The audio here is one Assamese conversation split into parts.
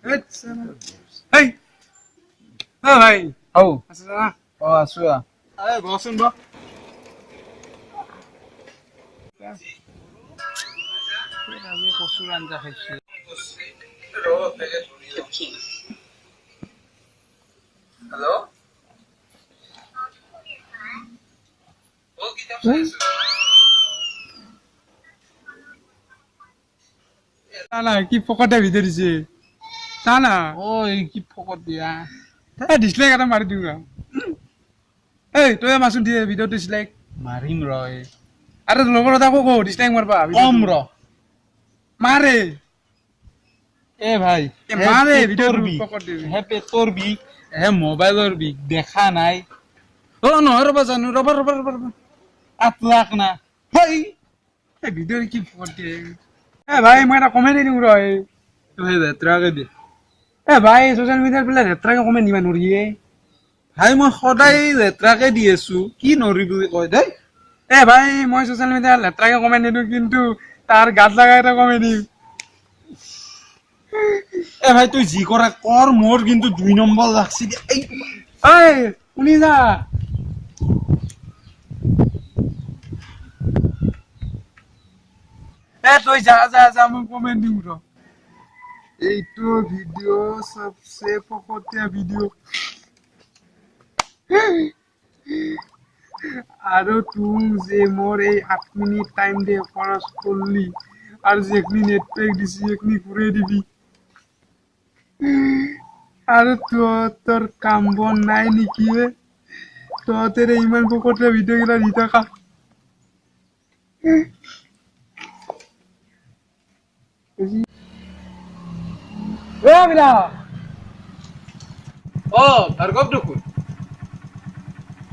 হেই অ ভাই। হৌ। আছা না? অ, আছো। আৰে বহচোন, বহ। আজি কচুৰ আঞ্জা খাইছো। হেল্ল'। না না, কি ফকতে ভিডিঅ' দিছে না না। অ, এই কি ফকত দিয়া। এই ডিছলাইক এটা মাৰি দিওঁ। এই তই মাচোন দিয়ে ভিডিঅ' ডিছলাইক। মাৰিম ৰ এই। আৰু লগৰ এটা কো ডিছলাইক মাৰবা। কম ৰ। মাৰে। এ ভাই। এ মাৰে। হে ভিডিঅ' পেটৰ বিষ। ফকত দিবি। হে পেটৰ বিষ, হে মোবাইলৰ বিষ দেখা নাই। অ নহয়, ৰ'বা, জানো, ৰ'বা ৰ'বা ৰ'বা ৰ'বা। 8 লাখ না। হেই, এই ভিডিঅ' কি ফকত দিয়ে। এ ভাই, মই এটা কমেণ্ট দিওঁ ৰ এই। তই লেতেৰাকে দে। এ ভাই, ছ'চিয়েল মিডিয়াত বোলে লেতেৰাকে কমেণ্ট দিবা নোৱাৰি। ভাই, মই সদায় লেতেৰাকে দি আছো, কি নৰি বুলি কয় দেই। এ ভাই, মই ছ'চিয়েল মিডিয়াত লেতেৰাকে কমেণ্ট নিদিওঁ, কিন্তু তাৰ গাত লগা এটা কমেণ্ট দিম। এ ভাই, তই যি কৰা কৰ, মোৰ কিন্তু 2 নম্বৰ লাগছি দে। এই। ঐ, শুনি যা। এ তই যা যা যা, মই কমেণ্ট দিম ৰ। এইটো ভিডিঅ' চবচে ফকতীয়া ভিডিঅ' আৰু তুম যে মোৰ এই 8 মিনিট টাইম দে খৰচ কৰলি আৰু যিখিনি নেট পেক দিছি সেইখিনি ঘূৰাই দিবি। আৰু তহঁতৰ কাম বন নাই নেকি বে? তহঁতেৰে ইমান ফকতীয়া ভিডিঅ' গিলা দি থাকা। এ বিলা। অ ভাৰ্গৱ দেখোন।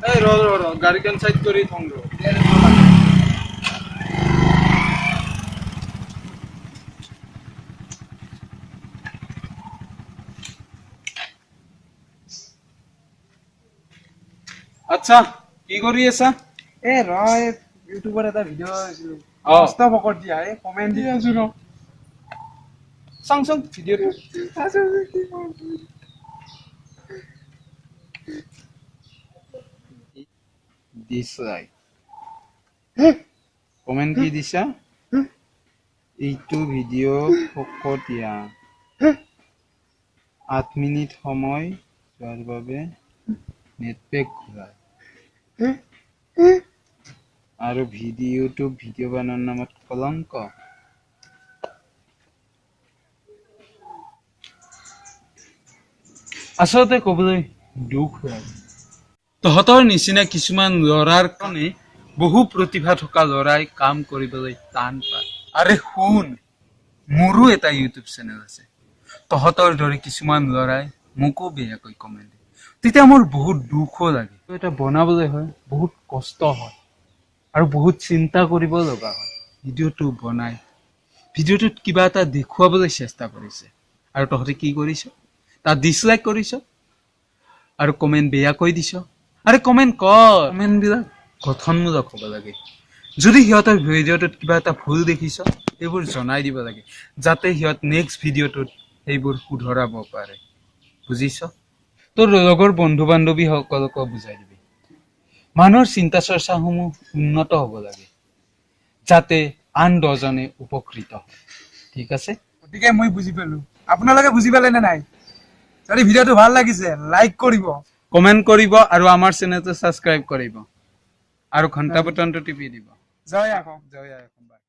এই ৰ ৰ ৰ, গাড়ীখন চাইড কৰি থওঁ ৰ। আচ্ছা, কি কৰি আছা? এ ৰ, ইউটিউবত এটা ভিডিঅ' আছিলো। মস্ত ফকত দিয়া, এই কমেণ্ট দি আছো ৰ। চাংচোন ভিডিঅ'টো। আছো, কি কম? ডিছলাইক কমেণ্ট কি দিছা? এইটো ভিডিঅ' ফকতীয়া, 8 মিনিট সময় যোৱাৰ বাবে নেটপেক ঘূৰাই আৰু ইউটিউব ভিডিঅ' বনোৱাৰ নামত কলংক। আচলতে ক'বলৈ দুখ লাগে, তহঁতৰ নিচিনা কিছুমান ল'ৰাৰ কাৰণে বহু প্ৰতিভা থকা ল'ৰাই কাম কৰিবলৈ টান পায়। আৰে শুন, মোৰো এটা ইউটিউব চেনেল আছে। তহঁতৰ দৰে কিছুমান ল'ৰাই মোকো বেয়াকৈ কমেণ্ট দিয়ে, তেতিয়া মোৰ বহুত দুখো লাগে। এটা বনাবলৈ হয় বহুত কষ্ট হয় আৰু বহুত চিন্তা কৰিব লগা হয়। ভিডিঅ'টো বনাই ভিডিঅ'টোত কিবা এটা দেখুৱাবলৈ চেষ্টা কৰিছে আৰু তহঁতে কি কৰিছ? তাত ডিছলাইক কৰিছ আৰু কমেণ্ট বেয়াকৈ দিছ। আৰে কমেণ্ট কৰ, কমেণ্টবিলাক গঠনমূলক হ'ব লাগে। যদি সিহঁতৰ ভিডিঅ'টোত কিবা এটা ভুল দেখিছ, সেইবোৰ জনাই দিব লাগে, যাতে সিহঁত নেক্সট ভিডিঅ'টোত সেইবোৰ শুধৰাব পাৰে, বুজিছ? তোৰ লগৰ বন্ধু বান্ধৱীসকলকো বুজাই দিবি। মানুহৰ চিন্তা চৰ্চাসমূহ উন্নত হ'ব লাগে, যাতে আন 10জনে উপকৃত হয়। ঠিক আছে। গতিকে মই বুজি পালো, আপোনালোকে বুজি পালে নে নাই? যদি ভিডিঅ'টো ভাল লাগিছে, লাইক কৰিব। কমেণ্ট কৰিব আৰু আমাৰ চেনেলটো ছাবস্ক্ৰাইব কৰিব আৰু ঘণ্টা বটনটো টিপি দিব। জয় আই অসম। জয় আই অসম। বাই।